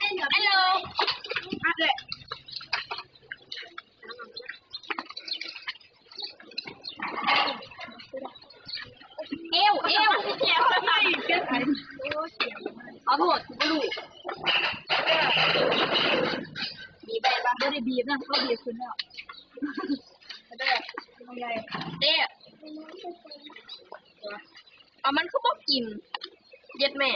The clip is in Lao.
Hello. ເອວ ເອວ ຂອໂທດ ກູບໍ່ຮູ້ ບີບໄດ້ປະ? ບໍ່ໄດ້ບີບນະ ເຂົາບີບຂຶ້ນແລ້ວ ເຕະ ເອົາມັນຄືບໍ່ກິນ ເຢັດແມ່.